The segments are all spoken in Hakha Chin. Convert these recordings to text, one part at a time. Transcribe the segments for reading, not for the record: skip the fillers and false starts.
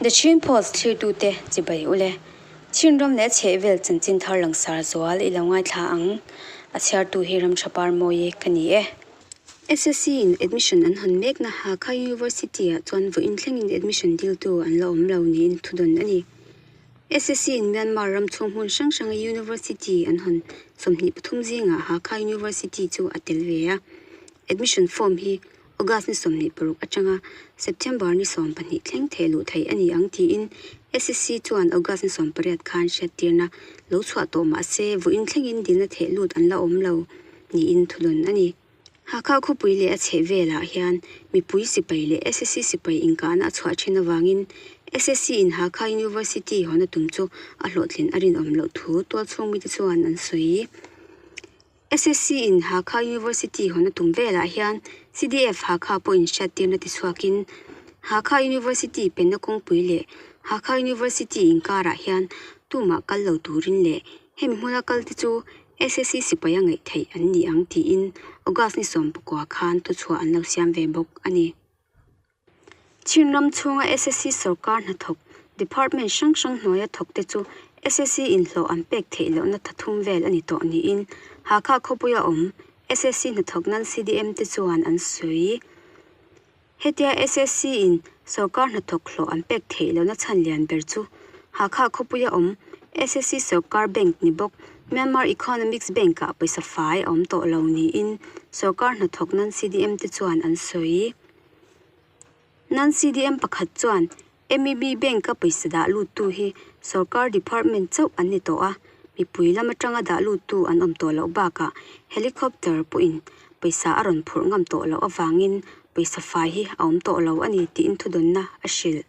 The Chin Post thlirtute chibai ule. Chinram leh chhehvel chanchin thar langsar zual i lo ngaithla ang. A chhiartu hi Ramthapar Mawi ka ni e. SSC in admission an hawn mekna Hakha University ah chuan vawiin thlengin admission diltu an la awm lo niin thudawn a ni. SSC in Myanmar ram chhung hmun hrang hranga university an hawn 23 zingah Hakha University chu a tel ve a. Admission form hi August ni 26 atanga September ni 12 thleng theh luh theih a ni ang tiin SSC chuan August ni 18 khan hriattirna lo chhuah tawh mah se vawiin thlengin dilna theh lut an la awm lo niin thudawn a ni. Hakha khawpui leh a chheh velah hian mipui sipai leh SSC sipai inkahna a chhuah thin avangin SSC in Hakha University hawna tum chu a hlawhtlin a rinawm loh thu tualchhung mite chuan an sawi. SSC in Hakha University hawna tum velah hian CDF Hakha pawhin hriattirna tichhuakin Hakha University penna kawngpui leh Hakha University inkarah hian tumah kal lo turin leh Hemi hmuna kal te chu SSC sipai a ngaih theih an ni ang tiin August ni 19 khan thuchhuah an lo siam ve bawk a ni. Chinram chhunga SSC sorkar hnathawk department hrang hrang hnuaia thawk te chu SSC inhlawh an pek theih lohna thathum vel a ni tawh niin Hakha khawpuia awm SSC hnathawk nan CDM te chuan an sawi. Hetia SSC in sorkar hnathawk hlawh an pek theih lohna chhan lian ber chu Hakha khawpuia awm SSC sorkar bank ni bawk Myanmar Economics Bank ah pawisa fai a awm tawh lo niin sorkar hnathawk nan CDM te chuan an sawi. Nan CDM pakhat chuan MEB Bank a pawisa dah luttu hi sorkar department chauh an ni tawh a, mipui lam atanga dah luttu an awm tawh loh bakah helicopter pawhin pawisa a rawn phurh ngam tawh loh avangin pawisa fai hi a awm tawh lo a ni tiin thudawnna a hrilh.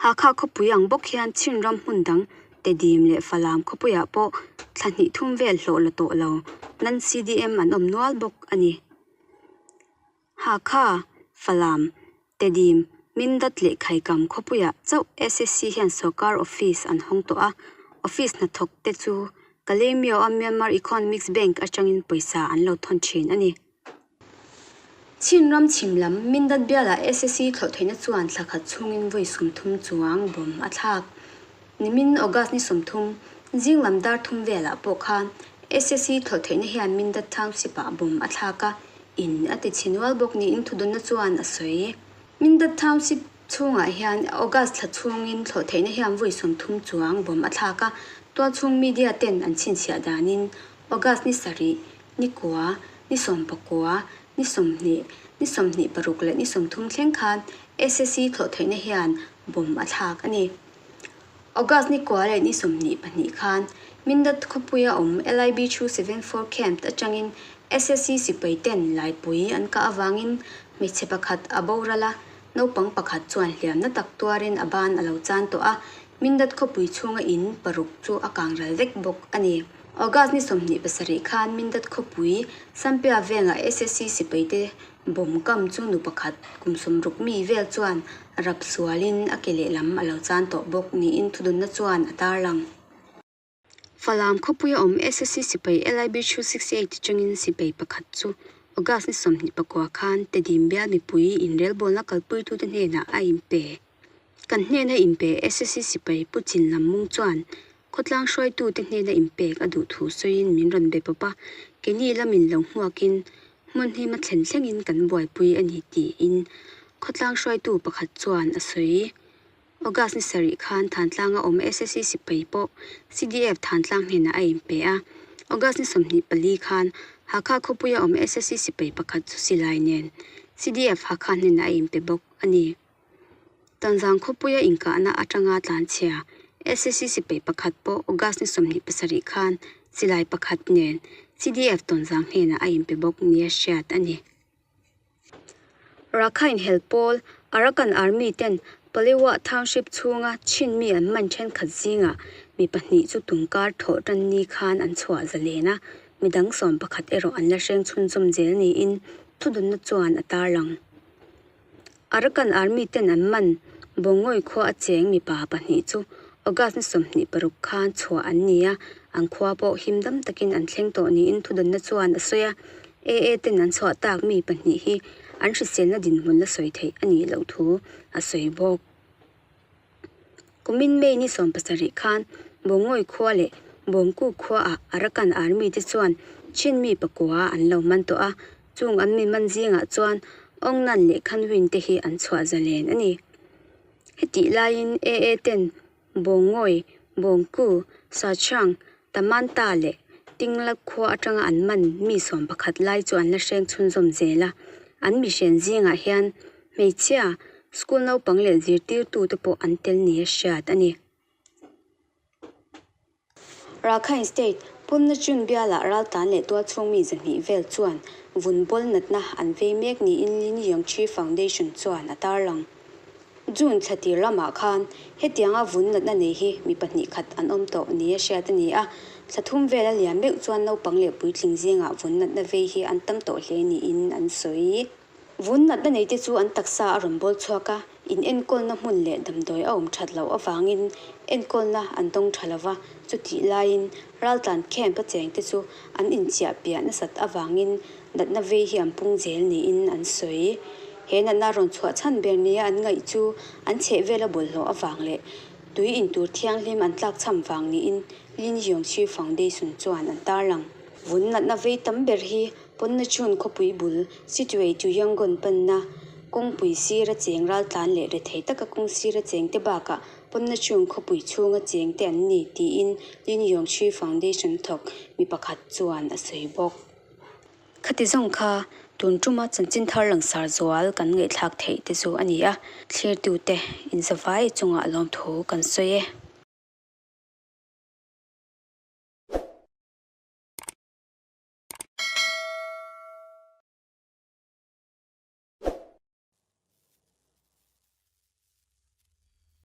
Hakha khawpui ang bawk hian Chinram hmun dang Tedim leh Falam khawpuiah pawh thla hnih thum vel hlawh la tawh lo nan CDM an awm nual bawk a ni. Hakha, Falam, Tedim, Mindat leh Khaikam khawpuiah chauh SSC hian sorkar office an hawng tawh a, office hnathawk te chu Kalaymyo a Myanmar Economics Bank atangin pawisa an lo thawn thin a ni. Chinram chhim lam Mindat bialah SSC thlawh theihna chuan thla khat chhungin vawi 30 chuang bomb a thlak. Nimin August ni 30, zing lam dar thum velah pawh khan SSC thlawh theihna hian Mindat Township ah bomb a thlak a, In a ti chhe nual bawk niin thudawnna chuan a sawi. Mindat Township chhungah hian August thla chhungin thlawhtheihna hian vawi 30 chuang bomb a thlak a, tualchhung media ten an chhinchhiah danin August ni sarih, ni kua, ni sawmpakua, ni 20, ni 26 leh ni 30 thleng khan SSC thlawhtheihna hian bomb a thlak a ni. August ni kua leh ni 22 khan Mindat khawpuia awm LIB 274 Camp atangin SSC sipai ten laipui an kah avangin hmeichhe pakhat a boral a, naupang pakhat chuan hliamna tak tuarin a ban a lo chan tawh a, Mindat khawpui chhunga in paruk chu a kang ral vek bawk a ni. August ni 27 khan Mindat khawpui Sampia vengah SSC sipai te Bomb kam chu nu pakhat kum 60 mi vel chuan rap sualin a ke lehlam a lo chan tawh bawk niin thudunna chuan a tarlang. Falam khawpuia awm SSC sipai LIB 268 atangin sipai pakhat chu August ni 29 khan Tedim bial mipui inrelbawlna kalpuitute hnenah a inpe. Kan hnena inpe SSC sipai Pu Chin Lam Mung chuan khawtlang hruaitute hnena inpek a duh thu sawiin min rawn be pawp a, keini lamin lo hmuakin hmun hlim a thlen thlengin kan buaipui a ni tiin khawtlang hruaitu pakhat chuan a sawi. August ni sarih khan Thantlanga awm SSC sipai pawh CDF Thantlang hnenah a inpe a, August ni 24 khan Hakha khawpuia awm SSC sipai pakhat chu silai nen CDF Hakha hnenah a inpe bawk a ni. Tanzang khawpuia inkahna atanga tlanchhia SSC sipai pakhat pawh August ni 27 khan silai pakhat nen CDF Tonzang hnenah a inpe bawk nia hriat a ni. Rakhine hel pawl Arakan Army ten Paliwa Township chhunga Chin mi an man thenkhat zingah mi pahnih chu tungkar thawh tan ni khan an chhuah zalen a, midang 11 erawh an la hreng chhunzawm zel niin thudunna chuan a tarlang. Arakan Army ten an man Bawngawih khua a cheng mipa pahnih chu August ni 26 khan chhuah an ni a, an khua pawh him dam takin an thleng tawh niin thudawnna chuan a sawi a. AA ten an chhuah tak mi pahnih hi an hriselna dinhmun la sawi theih a nih loh thu a sawi bawk. Kumin May ni 17 khan Bawngawi khua leh Bawngku khua ah Arakan Army te chuan Chin mi pakua an lo man tawh a, chung an mi man zingah chuan Aung Nan leh Khan Win te hi an chhuah zalen a ni. Hetih laiin AA ten Bawngawi, Bawngku, Sachang, Tamanta leh Tinglat khua atanga an man mi 11 lai chu an la hreng chhunzawm zel a. An mihren zingah hian hmeichhia, school naupang leh zirtirtute pawh an tel nia hriat a ni. Rakhine State, Pumnachun bialah raltlan leh tualchhung mi 200 vel chuan vun bawl natna an vei mek niin Lin Yongchi Foundation chuan a tarlang. June thla tir lamah khan hetianga vun natna nei hi mi pahnih khat an awm tawh nia hriat a ni a, thla thum vel a liam meuh chuan naupang leh puitling zingah vun natna vei hi an tam tawh hle niin an sawi. Vun natna neite chu an taksa a rawn bawl chhuak a, in enkawlna hmun leh damdawi a awm that loh avangin enkawlna an dawng tha lova, chutih laiin raltlan camp a chengte chu an inchiah piah nasat avangin natna vei hi an pung zel niin an sawi. He natna rawn chhuah chhan ber nia an ngaih chu an chhehvela bawlhhlawh avang leh tui intur thianghlim an tlakchham vang niin Lin Yongxi Foundation chuan an tarlang. Vun natna vei tam ber hi Ponnachun khawpui bul Sittwe to Yangon panna kawngpui sira cheng raltlan leh rethei taka kawng sira chengte bakah Ponnachun khawpui chhunga chengte an ni tiin Lin Yongxi Foundation thawk mi pakhat chuan a sawi bawk. Khati zawng kha tun tuma chanchin thar langsar zual kan ngaihthlak theih te chu a ni a, thlirtute inzavai chungah lawmthu kan sawi e.